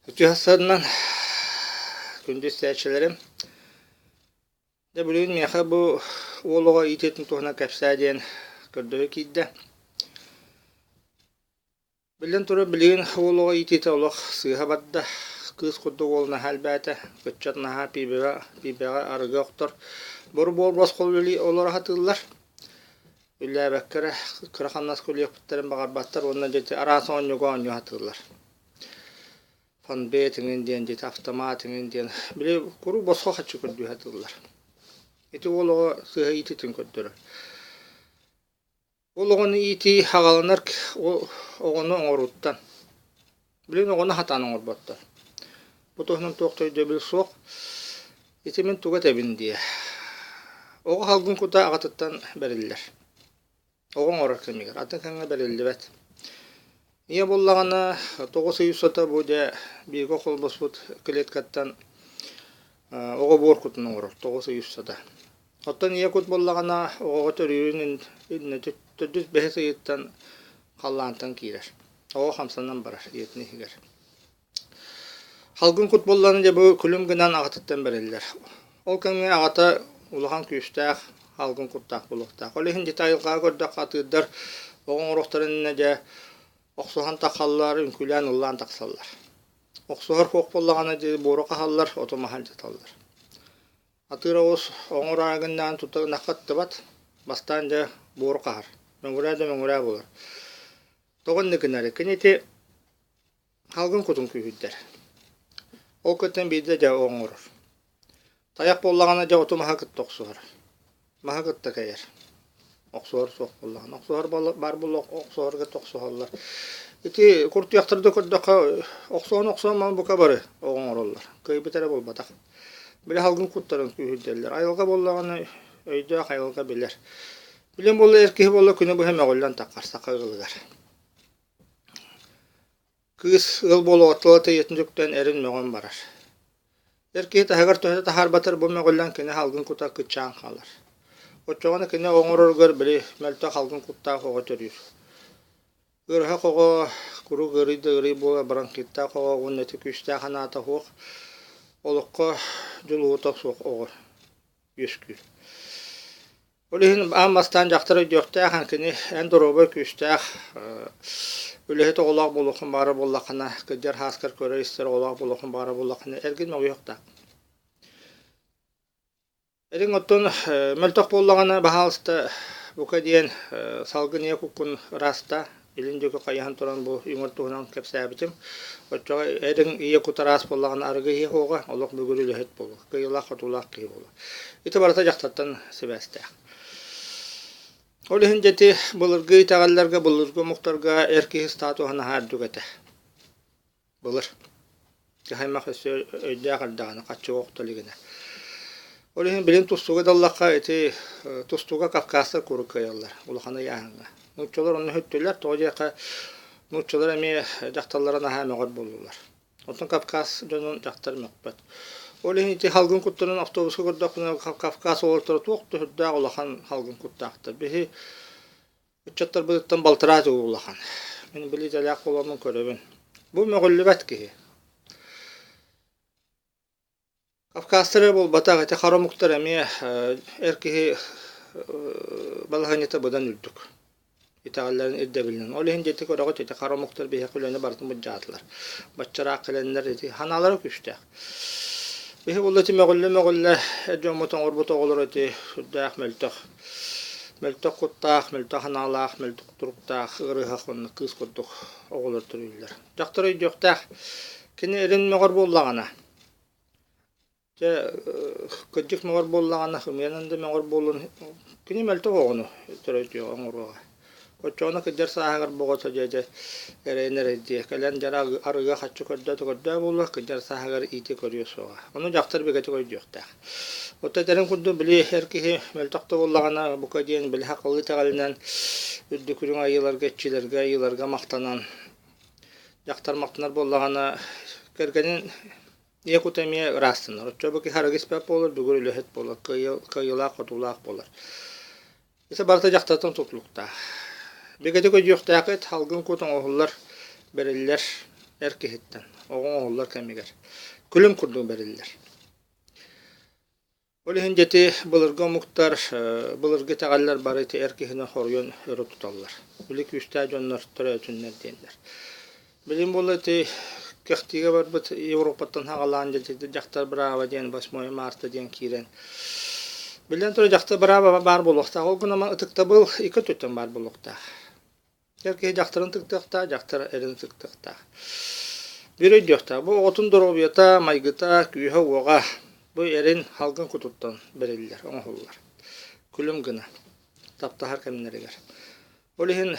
Үтүө сарсыарданан күндү истээччилэрим. Дьэ билигин миэхэ бу уол оҕо иитиитин туһунан кэпсээ диэн көрдөһүү киирдэ. Биллэн турар, билигин уол оҕо иитиитэ олох сыыһа барда. Кыыс курдук уол наһаа элбээтэ. Ыччат наһаа пиибэҕэ, пиибэҕэ арыгы охтор. Бор-буор босхо үлэлии олоро сатыыллар. Үлэлээбэккэ эрэ кыра хамнаска үлэлиэхпиттэрин баҕарбаттар уонна дьэ ити араас оонньууга оонньуу сатыыллар. Фанбет иҥин диэн дьэ ити автомат иҥин диэн били куруук босхо харчы көрдүү сатыыллар. Ити уол оҕо сыыһа иитиитин көрдөрөр. Ол оҕону иитии аҕаланар оҕону оҥорууттан. Билигин оҕону сатаан оҥорботтор. Бу туһунан туох да өйдөбүл суох. Ити мин тугу этэбин диэ. Оҕо салгын кута аҕатыттан бэриллэр. Оҕо оҥорор кэмигэр, атын кэмҥэ бэриллибэт. Ийэ буоллаҕына, 9 ый устата бу дьэ бииргэ холбоспут клеткаттан оҕо буор кутун оҥорор 9 ый устата. Оттон ийэ кут буоллаҕына, оҕоҕо төрүүрүн иннэ төрдүс бэһис ыйыттан халлаантан киирэр. Оҕо хамсанан барар ийэтин иһигэр. Халгын кут буоллаҕына дьэ бу күлүм гынан аҕатыттан бэриллэр. Ол кэмҥэ аҕата улахан күүстээх халгын куттаах буолуохтаах. Ол иһин дьэ айылҕаҕа көрдөххө атыырдар оҕо оҥоруохтарын иннинэ дьэ охсуһан таххаллар, үҥкүүлээн ыллаан тахсаллар. Охсуһар суох буоллаҕына дьэ буору хаһаллар, оту маһы алдьаталлар. Атыыр оҕус оҥор аагыннаан тута ынахха ыттыбат, бастаан дьэ буору хаһар, мөҥүрээ да мөҥүрээ буолар. Тоҕо инник гынарый? Кини ити Салгын кутун күүһүрдэр. Ол кыттан биирдэ дьэ оҥорор. Тайах буоллаҕына дьэ оту маһы кытта охсуһар. Маһы кытта кэйэр. Охсуһар суох буоллаҕына. Охсуһар баар буолла охсуһарга охсуһаллар. Ити куртуйахтары да көрдөххө охсуһан охсуһан маһы бука бары оҥороллор. Кыайбыт эрэ буолбатах. Били салгын куттарын күүһүрдэллэр. Айылҕа буоллаҕына өйдөөх айылҕа билэр. Билэн буолла эр киһи буолла күнү быһа мөҕүллэн таххар саха ыалыгар. Кыыс ыал буолуоҕар тыла тэйиэтин үктэн эрин мөҕөн барар. Эр киһи таһыгар төһө да таһаарбатар бу мөҕүллэн кини салгын кута кыччаан хаалар. Оччоҕуна кини оҥороругар били мөлтөх салгын куттаах оҕо төрүүр. Ыарыһах оҕо куруук ыарый да ыарый буола бронхиттаах оҕо уонна ити күүстээх санаата суох, олоххо дьулуһуута суох оҕо үөскүүр. Ол иһин аан бастаан дьахтар өйдүөхтээх, кини эн доруобай күүстээх, үлэһит оҕолоох буолуоххун баҕарар буоллаххына, кырдьар сааскар көрөр-истэр оҕолоох буолуоххун баҕарар буоллаххына, эргин мөҕүөхтээх. Эриҥ оттон мөлтөх буоллаҕына, баһаалыста, бука диэн салгын ийэ куккун ыраастаа, Илин диэки хайыһан туран бу үҥэр туһунан кэпсээбитим. Оччоҕо эриҥ ийэ кут араас буоллаҕына арыгы иһиэ суоҕа, олох бүгүрү үлэһит буолуо, кыайыылаах-хотуулаах киһи буолуо. Ити барыта дьахтартан сибээстээх. Ол иһин дьэ ити былыргы итэҕэллэргэ, былыргы омуктарга эр киһи статуһа наһаа үрдүк этэ. Былыр. Киһи аймах өссө өйдөөх эрдэҕинэ, хаччыга охто илигинэ. Ол иһин билин тустууга да ыллахха ити тустууга кавказтар куруук кыайаллар улахан ыйааһыҥҥа. Нууччалар онно үһүттүлэр, тоҕо диэххэ нууччалар эмиэ дьахталлара наһаа мөҕөр буоллулар. Оттон Кавказ дьонун дьахтар мөхпөт. Ол иһин ити салгын куттарын автобуска көрдөхпүнэ Кавказ уолаттара туох да сүрдээх улахан салгын куттаахтар. Биһи Ыччаттарбытыттан балтараа төгүл улахан. Мин били идэлээх буоламмын көрөбүн. Бу мөҕүллүбэт киһи. Кавказтар эрэ буолбатах, ити хара омуктар эмиэ эр киһи балаһыанньата быдан үрдүк. Итэҕэллэрин ирдэбилинэн. Ол иһин дьэ ити көрөҕүт, ити хара омуктар биһиэхэ үлэни барытын былдьаатылар. Баччараах кэлэннэр ити санаалара күүстээх. Биһи буолла ити мөҕүллэ-мөҕүллэ эр дьоммут оҥорбут оҕолоро ити сүрдээх мөлтөх. Мөлтөх куттаах, мөлтөх санаалаах, мөлтөх туруктаах, ыарыһах уонна кыыс курдук оҕолор төрүүллэр. Дьахтар өйдүөхтээх. Кини эрин мөҕөр буоллаҕына, дьэ, кырдьык мөҕөр буоллаҕына, ымыйанан да мөҕөр буоллун, кини мөлтөх оҕону төрөтүөҕэ, оҥоруоҕа. Оччоҕуна кырдьар сааһыгар боҕото дьэ дьэ эрэйин эрэйдиэ, кэлэн дьара арыгы хаччы көрдөөтө көрдөө буолуо, кырдьар сааһыгар иитэ көрүө суоҕа. Ону дьахтар бигэтик өйдүөхтээх. Оттон этэрин курдук били эр киһи мөлтөх да буоллаҕына, бука диэн били сахалыы итэҕэлинэн үрдүк үрүҥ айыыларга, иччилэргэ, айыыларга махтанан дьахтар махтанар буоллаҕына, кэргэнин ийэ кута эмиэ ыраастанар. Оччо бу киһи арыгы испэт буолар, бүгүр үлэһит буолар, кыайыылаах-хотуулаах буолар. Ити барыта дьахтартан тутулуктаах. Бигэтик өйдүөхтээххит, салгын кут оҥоһуллар, бэриллэр эр киһиттэн. Оҕо оҥоһуллар кэмигэр. Күлүм курдук бэриллэр. Ол иһин дьэ ити былыргы омуктар, былыргы итэҕэллэр бары ити эр киһини хоруйун өрө туталлар. Били күүстээх дьоннор төрөөтүннэр диэннэр. Билигин буолла ити кэхтиигэ барбыт Европаттан саҕалаан дьэ ити дьахтар бырааба диэн 8 марта диэн киирэн Биллэн турар дьахтар бырааба баар буолуохтаах. Ол гынан ытыктабыл икки өттүттэн баар буолуохтаах. Эр киһи дьахтарын ытыктыахтаах, дьахтар эрин ытыктыахтаах. Биир өйдүөхтээх, бу оҕотун доруобуйата, майгыта, күүһэ-уоҕа бу эрин халгын кутуттан бэриллэр, оҥоһуллар. Күлүм гына, таптаһар кэмнэригэр. Ол иһин.